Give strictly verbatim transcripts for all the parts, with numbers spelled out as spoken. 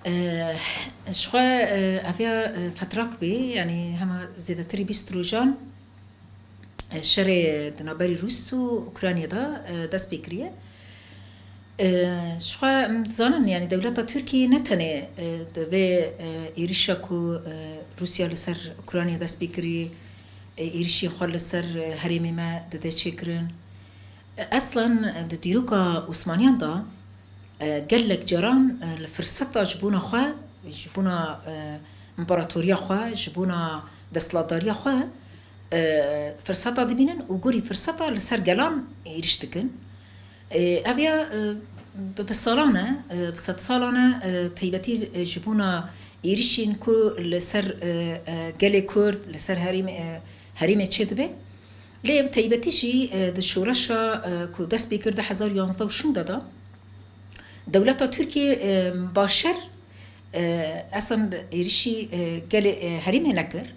Ji xwe ev ya fetrak bê, yanî hema zêdetirî bîst rojan şerê di navberî Rûs û Ukraynê de dest pê kiriye. Ji xwe em dizanin, yanî dewleta Tirkiyê ne tenê di vê êrişa ku Rûsya li ser Ukraynê dest pê kirî, êrişên xwe li ser herêmê me dide çêkirin. Eslan di dîroka Osmaniyan de gelek caran li firseta ji bona xwe, ji bona împaratoriya xwe, ji bona desthilatdariya xwe firseta dibînin û gorî firseta li ser gelan êriş dikin. Ev ya bi, bi salan e, bi sedsalan e, taybetî ji bona êrişên ku li ser gelê Kurd, li ser herêmê, herêmê çêdibe. Lê bi taybetî jî, e, di şoreşa, e, ku dest pê kir du hezar û yanzdeh û şûnde de, dewleta Tirkiyê, e, başer, e, eslan êrişî, e, gelê, e, herêmê nekir.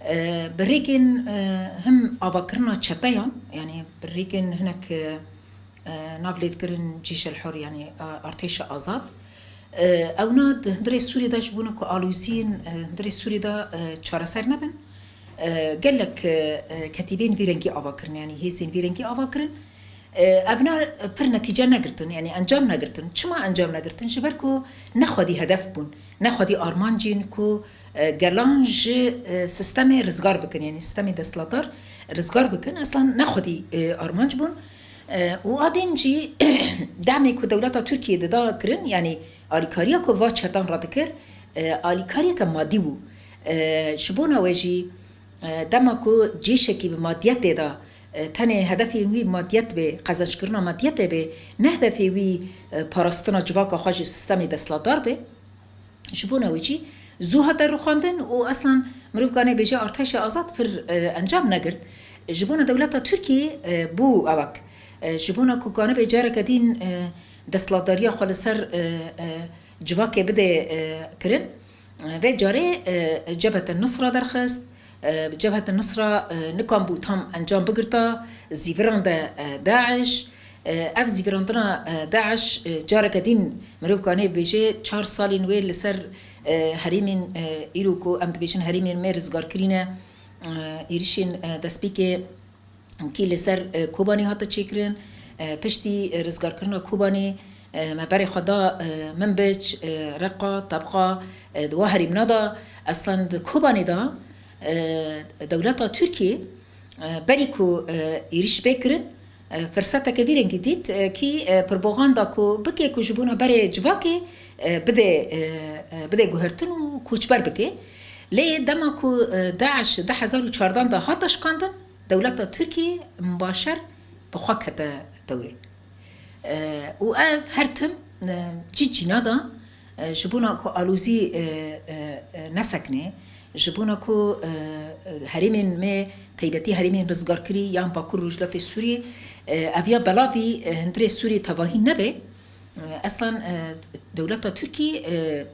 E, bi rêkên, e, him avakirina çeteyan, yanî bi rêkên hinek, e, e, nav lê dikirin cîşel hor, yanî, e, artêşa azad. E, ewna di hundirê Sûrî de ji bona ku aloziyên, e, hundirê Sûrî de, e, çareser nebin, e, gelek, e, e, ketîbên vî rengî ava kirin, yanî hêzên vî rengî ava kirin. E, evna pir netîce negirtin, yanî encam negirtin. Çima encam negirtin? Ji ber ku ne xwedî hedef bûn, ne xwedî armancên ku, e, gelan ji, e, sistemê rizgar bikin, yanî sistemê desthilatdar rizgar bikin, eslan ne xwedî, e, armanc bûn. E, û a din jî demê ku dewleta Tirkiyê dida kirin, yanî alîkariya ku va çetan radikir, e, alîkariyeke madî bû. E, ji bona wê jî, e, dema ku cêşekî bi madiyetê de, e, tenê hedefê wî madiyet bê, qezenckirina madiyetê bê, ne hedefê wî, e, parastina civaka xwe ji sistemê desthilatdar bê. Ji bona wê jî zû hate rûxandin û eslan mirov kane bêje artêşa azad pir, e, encam negirt. Ji bona dewleta Tirkiyê, e, bû ewek. E, ji bona ku kanibe careke din, e, desthilatdariya xwe li ser, e, e, civakê bide, e, kirin. E, vê carê, e, Cebhete Nusra derxist. E, Cebhete Nusra, e, nikan bû tam encam bigirta, zîvirande, e, DAIŞ. E, ev zîvirandina, e, DAIŞ, e, careke din mirov kanê bêje çar salên wê li ser, e, herêmên, e, îro ku em dibêjin herêmên me rizgarkirî ne, e, êrişên, e, destpêkê kî li ser, e, Kobanê hate çêkirin, e, piştî, e, rizgarkirina Kobanê, e, me berê xwe da, e, Minbic, e, Reqa, Tebqa, e, di wa herêmna de, eslan di Kobanê de, e, dewleta Tirkiyê, e, berî ku, e, êrîş bê kirin, e, firseteke vî rengî dît, e, kî, e, propaganda ku bike ku ji bona berê civakê, e, bide, e, e, bide guhertin û koçber bike. Lê dema ku, e, DAIŞ di hezar û çardan de hate şikandin, dewleta Tirkiyê mbaşer bi xwe kete dewrê. E, û ev her tim, e, cî cîna da, e, ji bona ku alozî, e, e, e, nesekne, ji bona ku, e, e, herêmên me, taybetî herêmên rizgarkirî yan Bakur Rojhilatê Sûriyê, e, ev ya belavî, e, hundirê Sûriyê tevahî nebe, e, eslan, e, dewleta Tirkî, e,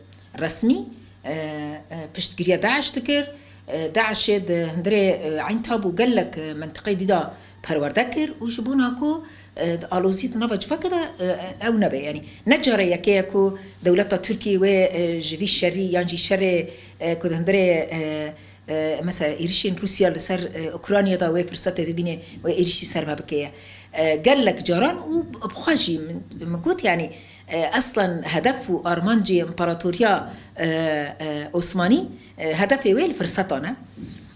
resmî, e, e, piştgiriya DAIŞ dikir. E, DAIŞê di hundirê, e, Eyn Tab û gelek, e, mentiqeyê dî de perwerde kir û ji bona ku, e, alozî di nava civakê de, e, ew nebe. Yanî ne cara yekê ye ku dewleta Tirkiyê wê, e, ji vî şerî yan jî şerê, e, ku di hundirê, e, e, mesela êrişên Rûsya li ser, e, Ukrayna de wê firsetê bibîne, wê êrişî ser me bike ye. E, gelek caran û bi xwe jî min, min got, yanî, e, eslan hedef û armancê împaratoriya, e, e, Osmanî, e, hedefê wê li firsetan e.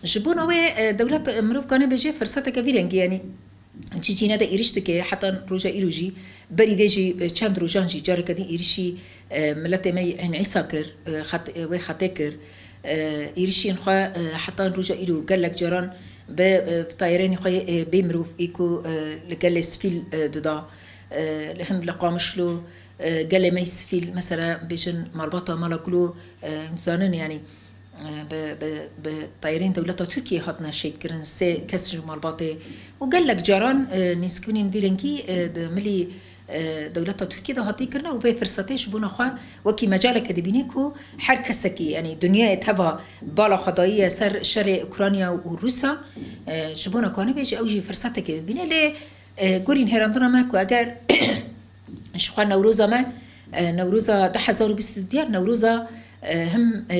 Ji bona wê, e, dewlet, e, mirov kane bêje firseteke vî rengî, yanî cî cîne de êrîş dike, heta roja îro jî, berî vê jî, e, çend rojan jî careke din êrîşî, e, miletê me yên Îsa kir, e, xet-, e, wê xetê kir. E, êrîşên xwe, e, heta roja îro gelek caran bi, e, bi tayerênê xwe, e, bê mirov ê ku, e, li gelê sivîl, e, dida. E, li him li Qamişlo, e, gelê me yê sivîl, mesela bêjin malbata Mala Gulo, e, dizanin, yanî, e, bi, bi, bi tayerên dewleta Tirkiyê hatine şehîdkirin, sê kes ji malbatê û gelek caran, e, nêzikbûnên vî rengî, e, di milî, e, dewleta Tirkiyê de hatî kirine û vê firsetê ji bona xwe wekî mecaleke dibîne ku her kesekî, yanî dinyayê teva bala xwe dayiye ser şerê Ukrayna û Rûsya, e, ji bona ku anibêje ew jî firseteke bibîne. Lê, e, gorî nihêrandina me ku eger ji xwe Newroza me, E, Newroza du hezar û bîst û du ya Newroza, e, him, e,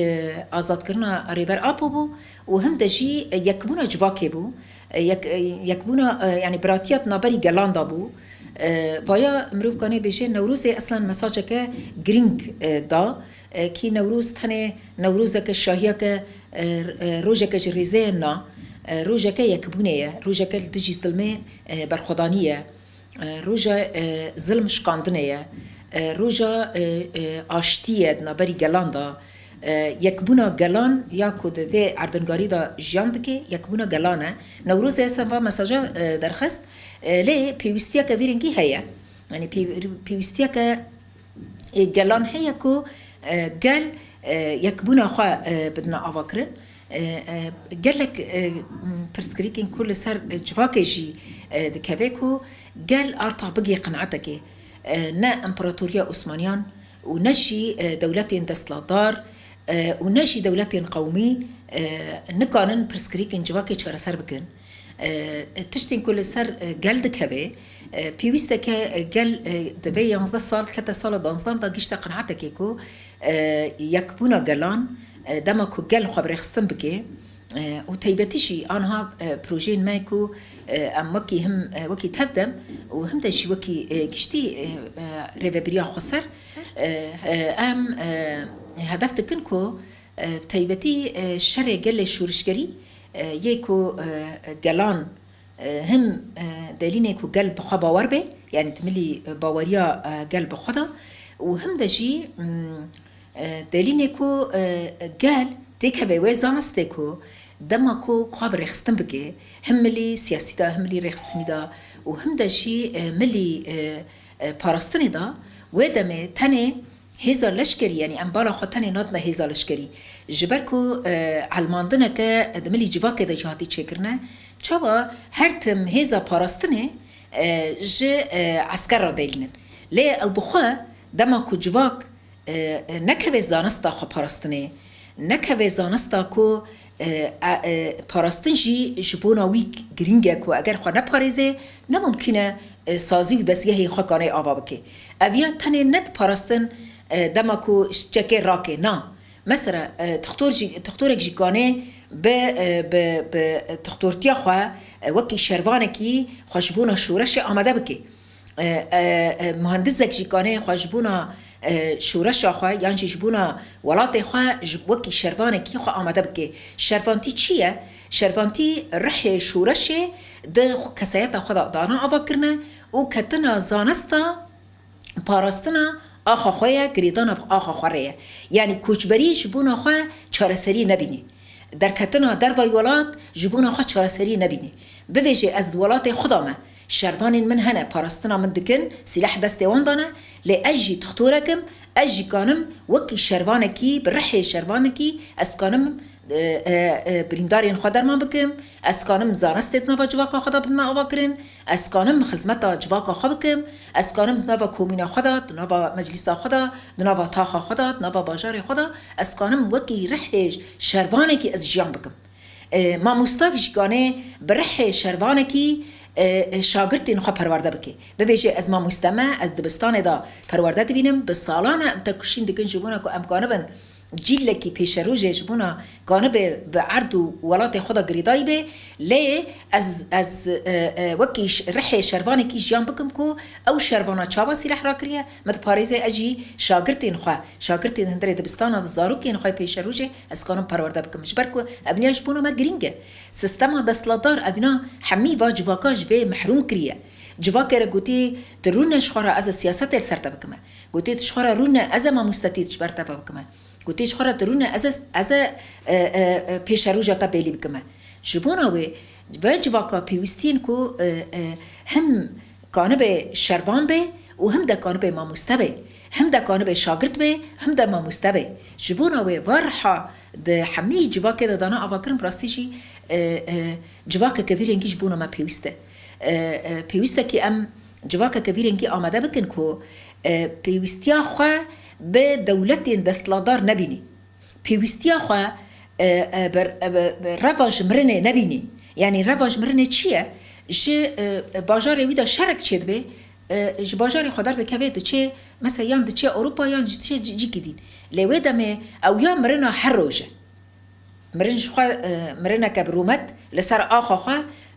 azadkirina Rêber Apo bû û him de jî, e, yekbûna civakê bû. E, yek-, e, yekbûna, e, yanî biratiya di naberî gelan de bû. E, vaya mirov kanê bêje Newrozê eslen mesajeke girîng, e, da, e, kî Newroz tenê Newrozeke şahiyeke, e, e, rojeke ji rêzeyê na, e, rojeke yekbûnê ye, rojeke li dijî zilmê, e, berxwedanî ye. E, roja, e, zilm şikandinê ye. E, roja, e, e, aştî ye di naberî gelan de. E, yekbûna gelan ya ku di vê erdingarî de jiyan dike, yekbûna gelan e. Newrozê eslen va mesaja, e, derxist, e, lê pêwîstiyeke vî rengî heye. Yanî pêw-, pêwîstiyeke, e, gelan heye ku, e, gel, e, yekbûna xwe, e, bidine avakirin. E, e, gelek, e, pirsgirêkên ku li ser civakê jî, e, dikeve ku gel artax bigê qenaetekê, e, ne împeratoriya Osmaniyan û ne jî, e, dewletên desthilatdar, e, û ne jî dewletên qewmî, e, nikanin pirsgirêkên civakê çareser bikin. E, tiştên ku li ser, e, gel dikeve, e, pêwîst e ke, e, gel, e, di vê yanzdeh sal kete sala danzdan de gihîşte qenaetekê ku, e, yekbûna gelan, e, dema ku gel xwe bi rêxistin bike, e, û taybetî jî anha, e, projeyên me ku, e, em wekî him, e, wekî tev dem û him de jî wekî, e, giştî, e, e, rêvebiriya xweser, e, e, em, e, hedef dikin ku, e, bi taybetî, e, şerê gelê şorişgerî, e, yê ku, e, gelan, e, him, e, delînê ku gel bi xwe bawer be, yanî di milî, e, baweriya, e, gel bi xwe de û him de jî, mm, e, delînê ku, e, gel têkeve wê zanistê ku dema ku xwe bi rêxistin bike, him milî siyasî de, him milî rêxistinî de û him de jî, e, milî, e, e, parastinê de, wê demê tenê hêza leşkerî, yanî em bala xwe tenê nadine hêza leşkerî. Ji ber ku, e, elmandineke di milî civakê de jî hatî çêkirine, çawa her tim hêza parastinê, e, ji, e, esker re delînin. Lê ew bi xwe dema ku civak, e, e, nekeve zanista xwe parastinê, nekeve zanista ku, e, e, e, parastin jî ji bona wî girîng e ku eger xwe neparêze, ne mumkîn e, e, sazî û dezgehê xwe kanê ava bike. Ev ya tenê ne di parastin, e, dema ku çekê rake, na. Mesela, e, tixtor jî, tixtorek jî kanê bi, e, bi, bi tixtortiya xwe, e, wekî şervanekî xwe ji bona şoreşê amade bike. E, e, e, muhendisek jî kanê xwe ji bona, e, şoreşa xwe yan jî ji bona welatê xwe ji, wekî şervanekî xwe amade bike. Şervantî çi ye? Şervantî rihê şoreşê di xwe, kesayeta xwe de dana ava kirine û ketina zanista parastina axa xwe ye, girêdana axa xwe re ye. Yanî koçberî ji bona xwe çareserî nebînî. Derketina dervayî welat ji bona xwe çareserî nebînî. Bibêje ez di welatê xwe de me, şervanên min hene, parastina min dikin, sîleh destê wan dane, lê ez jî tixtorek im, ez jî kanim wekî şervanekî, bi rihê şervanekî ez kanim, e, e, e, birîndarên xwe derman bikim, ez kanim zanistê di nava civaka xwe de bidime avakirin, ez kanim xizmeta civaka xwe bikim, ez kanim di nava komîna xwe de, di nava meclîsa xwe de, di nava taxa xwe de, di nava bajarê xwe de, ez kanim wekî rihê şervanekî ez jiyan bikim. E, mamosta jî kanê bi rihê şervanekî, e, e, şagirtên xwe perwerde bike. Bibêje ez mamoste me, ez dibistanê de perwerde dibînim, bi salan e em tekoşîn dikin ji bona ku em kanibin cîlekî pêşerojê ji bona kanibe bi erd û welatê xwe de girêdayî be, lê ez, ez, e, e, wekî ş-, rihê şervanekî jiyan bikim ku ew şervana çawa sîleh rakiriye, min diparêze ez jî şagirtên xwe, şagirtên hundirê dibistana de zarokên xwe pêşerojê ez kanim perwerde bikim. Ji ber ku evniya ji bona me girîng e. Sistema desthilatdar evna hemî va civaka ji vê mehrûm kiriye. Civakê re gotî, tu rûne ji xwe re ez ê siyasetê li ser te bikime. Gotî, tu ji xwe re rûne ez ê mamostetî ji ber te ve bikime. Gotî, ji xwe re tu rûne ez ê, ez ê, e, e, e, pêşeroja te bêlî bikime. Ji bona wê, ve civaka pêwîstiyên ku, e, e, him kanibe şervan be û him de kanibe mamoste be, him de kanibe şagirt be, him de mamoste be. Ji bona wê va riha di hemî civakê de dana avakirin, bi rastî jî, e, e, civakeke vî rengî ji bona me pêwîst e. E, e, pêwîst e kî em civakeke vî rengî amade bikin ku, e, pêwîstiya xwe bi dewletên desthilatdar nebînî. Pêwîstiya xwe, e, e, bi, e, bi, bi reva ji mirinê nebînî. Yanî reva ji mirinê çi ye? Ji, e, e, bajarê wî de şerek çêdibe, e, ji bajarê xwe derdikeve, diçe, mesela, yan diçe Ewropa, yan diçe cî-, cîkî dîn. Lê wê demê ew ya mirina her roj e. Mirin ji xwe, e, mirineke bi rûmet li ser axa xwe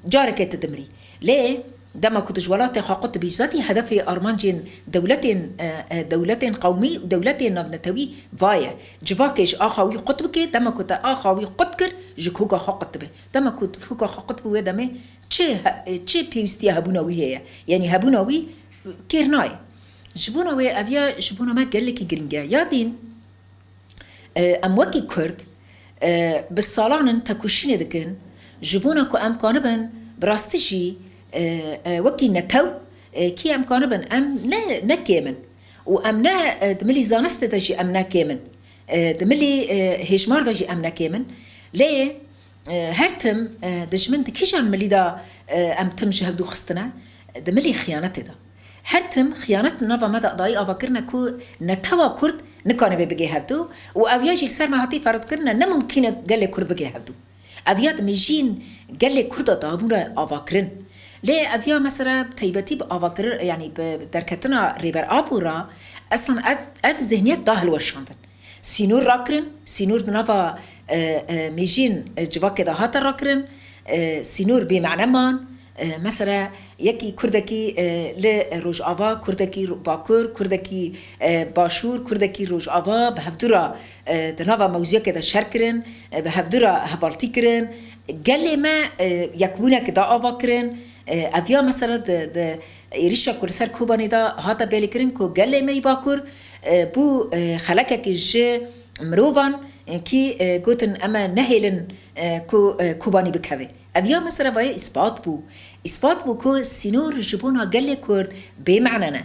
careke tu dimirî. Lê dema ku tu ji welatê xwe qut dibî, zatî hedefê armancên dewletên, e, e, dewletên qewmî û dewletên navnetewî va ye. Civakê ji axa wî qut bike, dema ku te axa wî qut kir, ji koka xwe qut dibe. Dema ku koka xwe qut bû, wê demê çi he-, çi pêwîstiya hebûna wî heye? Yanî hebûna wî kêr nayê. Ji bona wê ev ya ji bona me gelekî giring e. Ya dîn, e, em wekî Kurd, e, bi salan in tekoşînê dikin, ji bona ku em kanibin bi rastî jî, e, e, wekî netew, e, kî em kanibin, em ne, ne kêm in. Û em ne, e, di milî zanistê de jî em ne kêm in. E, di milî, e, hêjmar de jî em ne kêm in. Lê, e, her tim, e, dijmin di kîjan milî de, e, em tim ji hevdû xistine? Di milî xiyanetê de. Her tim xiyanet di nava me de dayî ava kirine ku netewa Kurd nikanibe bigê hevdû û ev ya jî li ser me hatî ferz kirine, ne mimkîn e gelê Kurd bigê hevdû. Ev ya di mêjîn gelê Kurda dabûne avakirin. Lê ev ya mesela bi taybetî bi avakirin, yanî bi derketina Rêber Apo re, eslan ev, ev zihniyet da hilweşandin. Sînor rakirin, sînor di nava, e, e, mêjîn, e, civakê de hate rakirin, e, sînor bêmane man. E, mesela yekî Kurdekî, e, li Rojava, Kurdekî Ro-, Bakur, Kurdekî, e, Başûr, Kurdekî Rojava bi hevdû re, e, di nava mewziyekê de şer kirin, e, bi hevdû re hevaltî kirin. Gelê me, e, yekbûnekê da ava kirin. E, ev ya mesela di, di êrişa ku li ser Kobanê de hate belê kirin ku gelê me yî Bakur, e, bû, e, xelekekî ji mirovan, e, kî, e, gotin, em ê nehêlin, e, ku, e, Kobanî bikeve. Ev ya mesela vaye îspat bû. Îspat bû ku sînor ji bona gelê Kurd bêmane ne.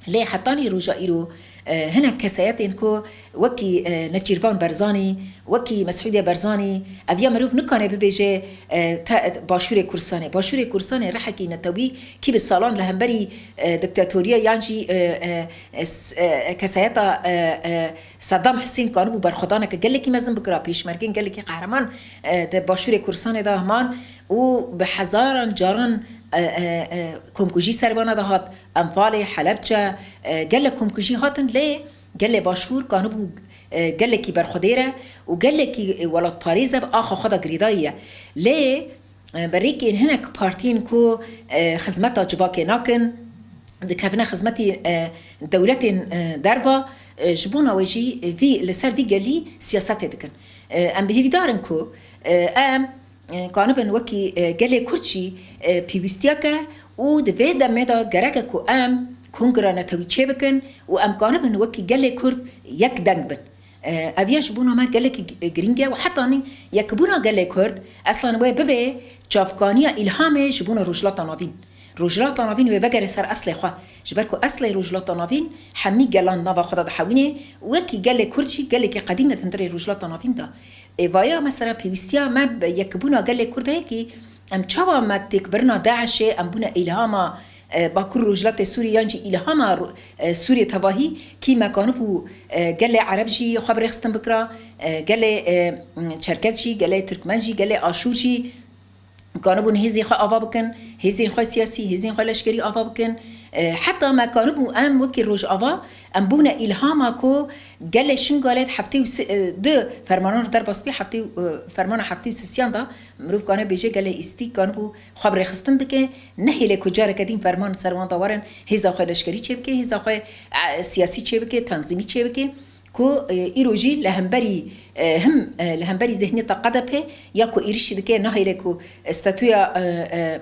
Lê hetanî roja îro, e, hinek kesayetên ku wekî, e, Neçîrvan Berzanî, wekî Mesûdiye Berzanî, ev ya mirov nikane bibêje, e, te, Başûrê Kurdistanê. Başûrê Kurdistanê rihekî netewî kî bi salan li hemberî, e, diktatoriya yan jî, e, e, e, s-, e, kesayeta, e, e, Sedam Hisên kanibû berxwedaneke gelekî mezin bikira, pêşmergên gelekî qehreman, e, di Başûrê Kurdistanê de man û bi hezaran caran, e, e, e, komkujî ser wana de hat. Enfalê, Helebçe, e, gelek komkujî hatin, lê gelê Başûr kanibû, e, gelekî berxwedêr e û gelekî, e, welatparêz e, bi axa xwe de girêdayî ye. Lê, e, bi rêkên hinek partiyên ku, e, xizmeta civakê nakin, dikevine xizmetî, e, dewletên, e, derva, e, ji bona wê jî vî, li ser vî gelî siyasetê dikin. E, em bi hêvîdar in ku, e, em, e, kanibin wekî, e, gelê Kurd jî, e, pêwîstiyeke û di vê demê de gerek e ku em kongra netewî çêbikin û em kanibin wekî gelê Kurd yek deng bin. E, ev ya ji bona me gelekî gi-, giring e û hetanî yekbûna gelê Kurd eslan wê bibe çavkaniya îlhamê ji bona Rojhilata Navîn. Rojhilata Navîn wê vegere ser eslê xwe. Ji ber ku eslê Rojhilata Navîn hemî gelan nava xwe de dihewîne, wekî gelê Kurd jî gelekî qedîm e di hundirê Rojhilata Navîn de. Ê, vaya mesela pêwîstiya me bi yekbûna gelê Kurd heye kî em çawa me têkbirina DAIŞê, em bûne îlhama, e, Bakur Rojhilatê Sûrî yan jî îlhama Ro-, e, Sûriyê tevahî kî me kanibû, e, gelê Ereb jî xwe bi rêxistin bikira, e, gelê, e, Çerkez jî, gelê Tirkmen jî, gelê Aşûr jî. Kanibûn hêzên xwe ava bikin, hêzên xwe siyasî, hêzên xwe leşkerî ava bikin. E, heta me kanibû em wekî Rojava, em bûne îlhama ku gelê Şingalê di heftê û si-, e, du fermanan derbas bî, heftê û, e, fermana heftê û sisiyan da mirov kane bêje gelê Îstî kanibû xwe bi rêxistin bike, nehêle ku careke din ferman ser wan de werin hêza xwe leşkerî çêbike, hêza xwe, e, siyasî çêbike, tanzîmî çêbike. Ku, e, îro jî li hemberî, e, him, e, li hemberî zihniyeta KDP ya ku êrişî dike nahêle ku statûya, e, e,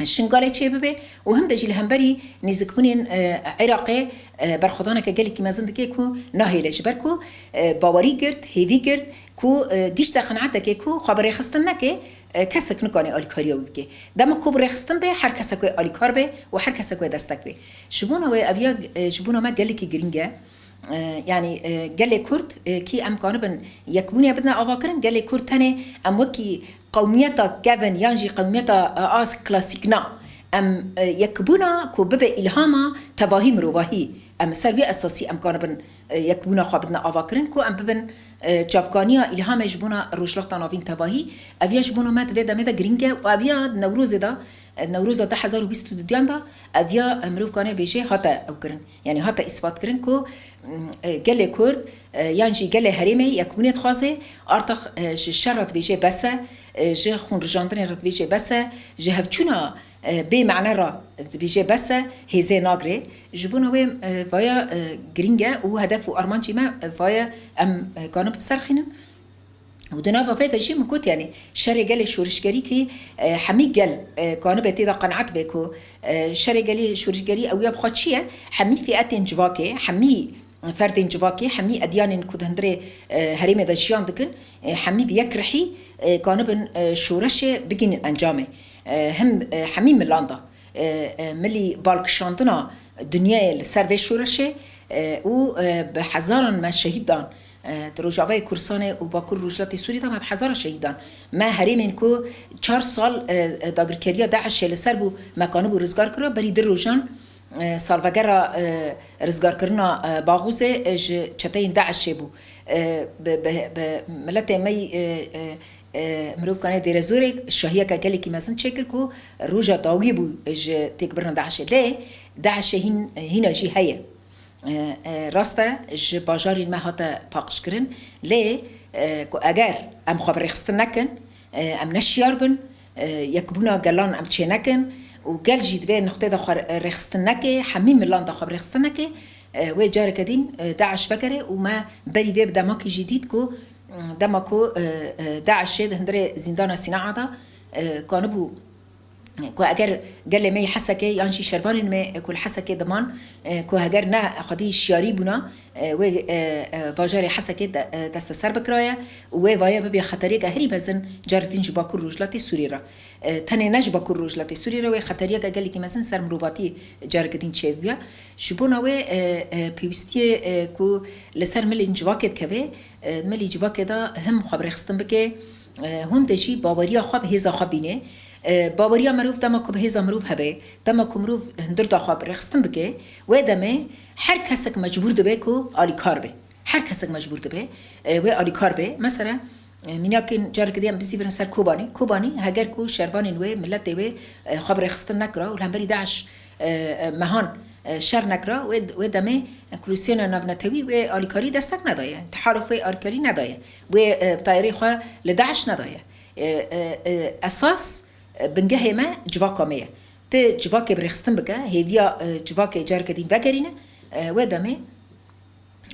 Şingalê çêbibe û him de jî li hemberî nêzikbûnên, e, Iraqê, e, berxwedaneke gelekî mezin dike ku nahêle, ji ber ku, e, bawerî girt, hêvî girt ku, e, gişte qenaeteke ku xwe bi rêxistin neke, e, kesek nikane alîkariya wî bike. Dema ku bi rêxistin be, her kesek wê alîkar be û her kesek wê destek be. Ji bona wê ev ya, e, ji bona me gelekî giring e. E, yanî, e, gelê Kurd, e, kî em kanibin yekbûnê bidine avakirin, gelê Kurd tenê em wekî qewmiyeta kevin yan jî qewmiyeta, e, a klasîk na. Em, e, yekbûna ku bibe îlhama tevahî mirovahî. Em ser wî esasî em kanibin, e, yekbûna xwe bidine avakirin ku em bibin, e, çavkaniya îlhamê ji bona Rojhilata Navîn tevahî. Ev ya ji bona me di vê demê de giring e û ev ya di Newrozê de Newroza du hezar û bîst û duyan de ev ya, e, mirov kane bêje hate ew kirin. Yanî hate îspat kirin ku, m, e, gelê Kurd, e, yan jî gelê herêmê yekbûnê dixwaze, artax, e, ji şer re dibêje bes e, e, ji xûnrijandinê re dibêje bes e, ji hevçûna, e, bê mane re dibêje bes e, hêzê nagre. Ji bona wê, e, vaya, e, girîng e û hedef û armancê me, e, vaya em, e, kanib bi ser xînin. Û di nava vê de jî min got, yanî şerê gelê şorişgerî kî, e, hemî gel, e, kanibe tê de qenaet be ku, e, şerê gelê şorişgerî ew ya bi xwe çi ye? Hemî fîetên civakê, hemî ferdên civakê, hemî edyanên ku di hundirê, e, herêmê de jiyan dikin, e, hemî bi yek rihî, e, kanibin, e, şoreşê bigihînin encamê. E, him, e, hemî milan de, e, e, milî balkişandina dinyayê li ser vê şoreşê, e, û, e, bi hezaran me şehîd dan. E, di Rojavayê Kurdistanê û Bakur Rojhilatê Sûriyê de me bi hezara şehîd dan. Me herêmên ku çar sal, e, e, dagirkeriya DAIŞê li ser bû, me kanibû rizgar kira, berî du rojan, e, salvegera, e, rizgarkirina, e, Baxûzê, e, ji çeteyên DAIŞê bû. E, bi, bi, bi miletê me yî, e, e, e, mirov kane Dêrezorê şahiyeke gelekî mezin çêkir ku roja dawiyê bû ji têkbirina DAIŞê. Lê DAIŞê hîn, hîna jî heye. E, e, rast e, ji bajarên me hate paqijkirin, lê, e, ku eger em xwe bi rêxistin nekin, e, em ne şiyar bin, e, yekbûna gelan em çê nekin û gel jî di vê nuqtê de xwe, e, rêxistin neke, hemî milan de xwe bi rêxistin neke, e, wê careke din, e, DAIŞ vekere û me berî vê bi demakî jî dît ku, mm, dema ku, e, e, DAIŞê di hundirê zîndana Sînaa de, e, kanibû ku eger gelê me yê Hesekê yan jî şervanên me ku li Hesekê diman, e, ku heger ne xwedî şiyarî bûna, e, wê, e, e, bajarê Hesekê de, e, desteser bikiraye û wê vaye bibe xeteriyeke herî mezin carê din ji Bakur Rojhilatê Sûriyê re. E, tenê ne ji Bakur Rojhilatê Sûriyê re, wê xeteriyeke gelekî mezin ser mirovatî careke din çêbibiya. Ji bona wê, e, e, pêwîstiyê, e, ku li ser milên civakê dikeve, e, milî civakê de him xwe bi rêxistin bike, e, him de jî baweriya xwe bi hêza xwe bîne. E, baweriya mirov dema ku bi hêza mirov hebe, dema ku mirov hundir da xwe bi rêxistin bike, wê demê her kesek mecbûr dibe ku alîkar be. Her kesek mecbûr dibe, e, wê alîkar be. Mesela, e, mînakên careke din em bizîvirin ser Kobanî. Kobanî, heger ku şervanên wê, miletê wê, e, xwe bi rêxistin nekira û li hemberî DAIŞ, e, e, mehan, e, şer nekira, wê, wê demê inkluzyona navnetewî wê alîkarî destek nedaye. Tehaluf wê alîkarî nedaye. Wê, e, tayarê xwe li DAIŞ nedaye. E, e, e, esas, e, bingehê me civaka me ye. Tu civakê bi rêxistin bike, hêviya, e, civakê careke din vegerîne, e, wê demê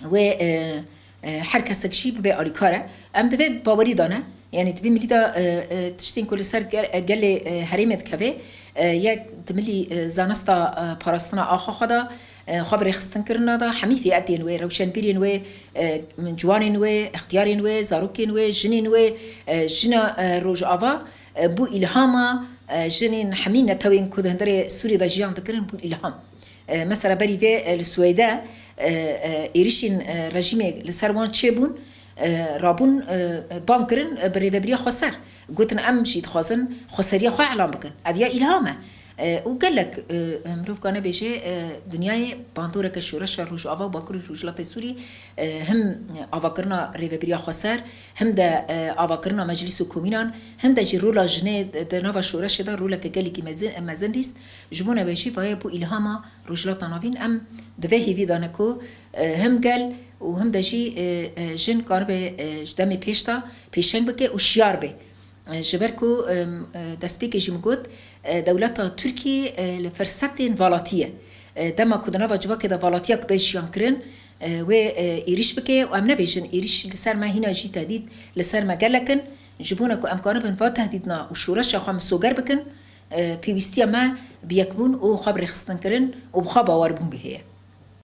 wê, e, e, her kesek jî bibe alîkar e. Em di vê bawerî de ne. Yanî di vê milî de, e, e, tiştên ku li ser gel-, e, gelê, e, herêmê dikeve, e, yek di milî, e, zanista, e, parastina axa xwe de, e, xwe bi rêxistin kirina de, hemî fîetên wê, rewşenbîrên wê, e, ciwanên wê, extiyarên wê, zarokên wê, jinên wê, e, jina, e, Rojava, e, bû îlhama, e, jinên hemî netewên ku di hundirê Sûriyê de jiyan dikirin, bû îlham. E, mesela berî vê, e, li Swêde, e, e, êrişên, e, rejîmê li ser wan çêbûn, e, rabûn, e, e, bang kirin, e, bi rêvebiriya xweser. Gotin, em jî dixwazin xweseriya xwe elan bikin. Ev ya îlham e. E, û gelek, e, e, mirov kane bêje, e, dinyayê bandoreke şoreşa Rojava û Bakurê Rojhilatê Sûrî, e, him avakirina rêvebiriya xweser, him de, e, avakirina meclîs û komînan, him de jî rola jinê di, di nava şoreşê de roleke gelekî mezin, mezin lîst. Ji bo nebêjî vaye bû îlhama Rojhilata Navîn. Em di vê hêvî de ne ku, e, him gel û him de jî, e, e, jin karibe, e, ji demê pêş de pêşeng bike û şiyar be. E, ji ber ku, e, e, destpêkê jî min got, e, dewleta Tirkiyê, e, li firsetên valatî ye. E, dema ku di nava civakê de valatiya ku bê jiyan kirin, e, wê, e, êrîş bike û em nebêjin êrîş li ser me hîna jî tehdît li ser me gelek in. Ji bona ku em karibin va tehdîdna û şoreşa xwe misoger bikin, e, pêwîstiya me bi yekbûn û xwe bi rêxistinkirin û bi xwe bawerbûn bihêye.